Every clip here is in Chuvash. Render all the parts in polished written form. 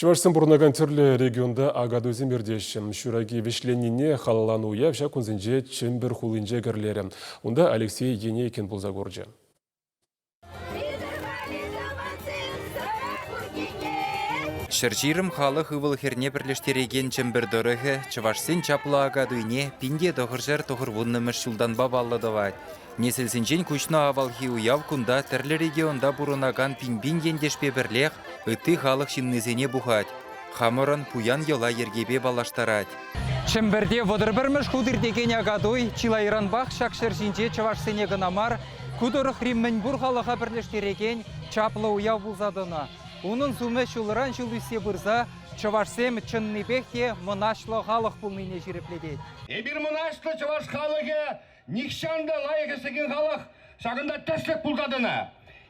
Чӑвашсем пурӑнакан тӗрлӗ регионта акатуйсем иртеҫҫӗ. Ҫураки вӗҫленнине халалланӑ уяв ҫак кунсенче Чӗмпӗр хулинче кӗрлерӗ. Унта Алексей Енейкин пулса курчӗ. 120 халӑх ывӑл-хӗрне пӗрлештерекен Чӗмпӗр тӑрӑхӗ чӑвашсен чаплӑ Акатуйне 1990-мӗш ҫултанпа паллӑ тӑвать. Несӗлсенчен куҫнӑ авалхи уяв кунта тӗрлӗ регионта пурӑнакан пин-пин ентешпе пӗрлех ытти халӑх ҫыннисене пухать, хамӑрӑн пуян йӑла-йӗркепе паллаштарать. Чӗмпӗрте 31-мӗш хут иртекен Акатуй чылайранпах ҫак ҫӗр ҫинче чӑвашсене кӑна мар, ку тӑрӑхри мӗнпур халӑха пӗрлештерекен чаплӑ уяв пулса тӑнӑ. Унӑн сумӗ ҫулран ҫул ӳссе пырса чӑвашсем чӑннипех те мӑнаҫлӑ халӑх пулнине ҫирӗплетет. Эпир мӑнаҫлӑ чӑваш халӑхӗ Нихҫан та лайӑх ӗҫлекен халӑх ҫакӑнта тӗслӗх пулса тӑнӑ.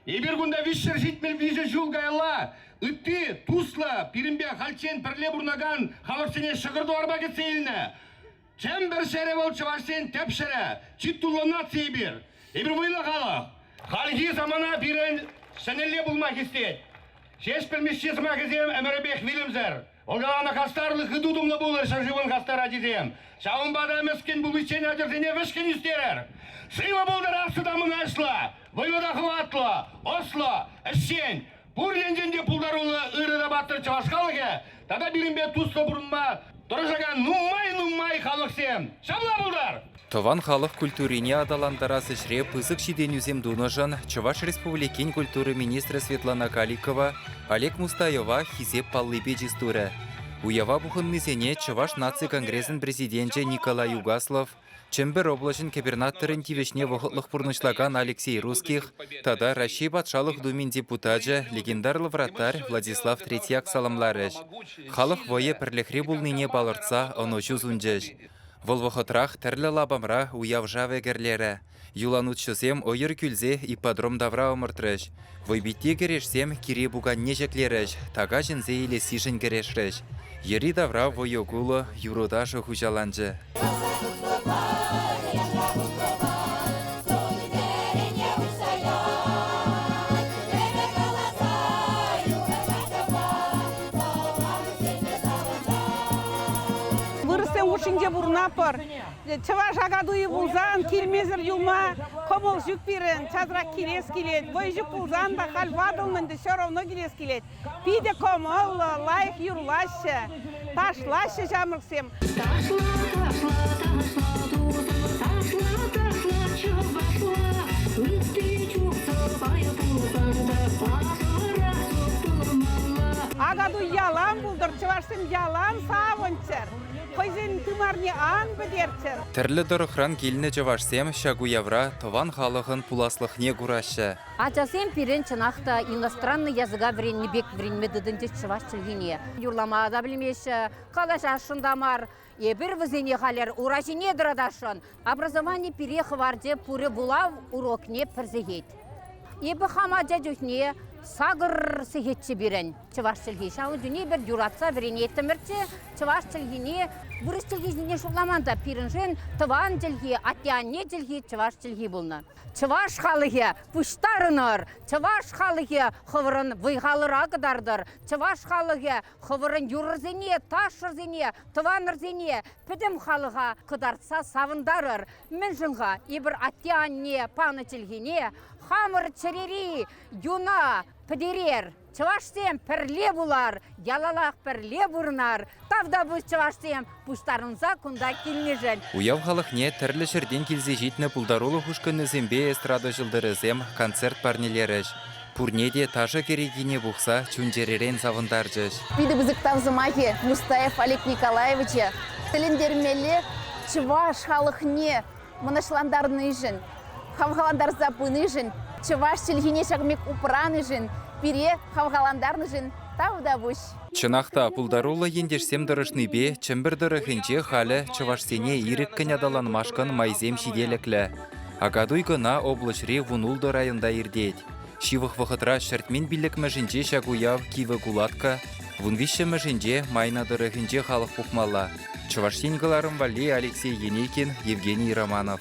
Эпир кунта 373 ҫул каялла ытти туслӑ, пирӗнпе хальччен пӗрле пурӑнакан халӑхсене ҫӑкӑр-тӑварпа кӗтсе илнӗ. Чӗмпӗр ҫӗрӗ вӑл чӑвашсен тӗп ҫӗрӗ, чи туллӑ наци эпир. Эпир вӑйлӑ халӑх. Хальхи самана пирӗн ҫӗнӗлле пулма хистет. Ҫеҫпӗл Мишши сӑмахӗсем ӗмӗрӗпех вилӗмсӗр. Вӑл каланӑ хастарлӑх ытутӑмлӑ пулӑр ҫӗршывӑн хастар ачисем. Ҫавӑнпа та мӗскӗн пуличчен ачӑрсене вӗҫкӗн ӳстерӗр. Сывӑ пултӑр аслӑ та мӑнаҫлӑ, вӑйлӑ та хӑватлӑ, ӑслӑ, ӗҫчен, пур енчен те пултаруллӑ ырӑ та паттӑр чӑваш халӑхӗ тата пирӗнпе туслӑ пурӑнма тӑрӑшакан нумай-нумай халӑхсем. Ҫапла пултӑр! Тӑван халӑх культурине аталантарас ӗҫре пысӑк ҫитӗнӳсем тунӑшӑн Чӑваш Республикин культура министрӗ Светлана Каликова Олег Мустаева Хисеп паллипе чыс турӗ. Уява пухӑннисене Чӑваш наци конгресӗн президенчӗ Николай Угаслов, Чӗмпӗр облаҫӗн кӗпернатторӗн тивӗҫне вӑхӑтлӑх пурнӑҫлакан Алексей Русских тата Раҫҫей Патшалӑх Думин депутачӗ, легендарлӑ вратарь Владислав Третьяк саламларӗҫ. Халӑх вӑйӗ пӗрлӗхре пулнине палӑртса ӑнӑҫу сунчӗҫ. Вӑл вӑхӑтрах тӗрлӗ лапамра уяв шавӗ кӗрлерӗ. Юланутҫӑсем ӑйӑр кӳлсе ипподром тавра ӑмӑртрӗҫ. Вӑйпитти кӗрешсем кире пуканне ҫӗклерӗҫ, така ҫӗнсе илессишӗн кӗрешрӗҫ. Йӗри-тавра вӑйӑ-кулӑ, юрӑ-ташӑ хуҫаланчӗ. Вырӑссен хушшинче пурӑнатпӑр. Чӑваш Акатуйӗ пулсан килмесӗр юлма кӑмӑл ҫук пирӗн. Часрах килес килет. Вӑй ҫук пулсан та халь ватӑлнӑ ӗнтӗ, все равно килес килет. Питӗ кӑмӑллӑ, лайӑх юрлаҫҫӗ, ташлаҫҫӗ ҫамрӑксем. Ташла, ташла, ташла, тусӑм, ташла, ташла, чӑвашла. Ытти чух сӑпай пулсан та ташӑра чуптумалла. Акатуй ялан пултӑр, чӑвашсем ялан савӑнччӑр, хӑйсен тымарне ан пӗтерччӗр. Тӗрлӗ тӑрӑхран килнӗ чӑвашсем ҫак уявра тӑван халӑхӑн пуласлӑхне кураҫҫӗ. Ачасем пирӗн чӑнах та иностранный языка вӗреннӗ пек вӗренме тытӑнчӗҫ чӑваш чӗлхине. Юрлама та пӗлмеҫҫӗ, калаҫасшӑн та мар. Эпир вӗсене халӗ ура ҫине тӑратасшӑн. Образовани пире хӑварчӗ пурӗ вулав урокне пӗр сехет. Эпӗ хам ача чухне сакӑр сехетчӗ пирӗн чӑваш чӗлхи. Ҫавӑн чухне эпир юратса вӗренеттӗмӗрччӗ чӑваш чӗлхине. Вырӑс чӗлхи ҫине шутламан та пирӗншӗн тӑван чӗлхи, атте-анне чӗлхи чӑваш чӗлхи пулнӑ. Чӑваш халӑхӗ, пуҫтарӑнӑр! Чӑваш халӑхӗ, хӑвӑрӑн вӑй-халӑра кӑтартӑр! Чӑваш халӑхӗ, хӑвӑрӑн юрӑрсене, ташшӑрсене, тӑванӑрсене, пӗтӗм халӑха кӑтартса савӑнтарӑр. Мӗншӗн-ха эпир атте-анне панӑ чӗлхене хамӑр чӗрери юна пӗтерер? Чӑвашсем пӗрле пулар, ялалах пӗрле пурӑнар. Тавтапуҫ чӑвашсем пуҫтарӑнса кунта килнӗшӗн. Уяв халӑхне тӗрлӗ ҫӗртен килсе ҫитнӗ пултарулӑх ушкӑнӗсемпе эстрада ҫӑлтӑрӗсем концерт парнелерӗҫ. Пурне те ташӑ кӗрекине пухса чун-чӗререн савӑнтарчӗҫ. Питӗ пысӑк тав сӑмахӗ Мустаев Олег Николаевича тӗлӗнтермелле чӑваш халӑхне мӑнаҫлантарнишӗн, хавхалантарса пынишӗн, чӑваш чӗлхине ҫакӑн пек упранишӗн, пире хавхалантарнӑшӑн тавтапуҫ. Чӑнах та, пултаруллӑ ентешсем тӑрӑшнипе Чӗмпӗр тӑрӑхӗнче халӗ чӑвашсене ирӗккӗн аталанмашкӑн майсем ҫителӗклӗ. Акатуй кӑна облаҫри вунултӑ районта иртет. Ҫывӑх вӑхӑтра ҫӗртмен пиллӗкмӗшӗнче ҫак уяв Кивӗ Кулатка, вунвиҫҫӗмӗшӗнче Майна тӑрӑхӗнче халӑх пухмалла. Чӑваш Ен кӑларӑм валли Алексей Енейкин, Евгений Романов.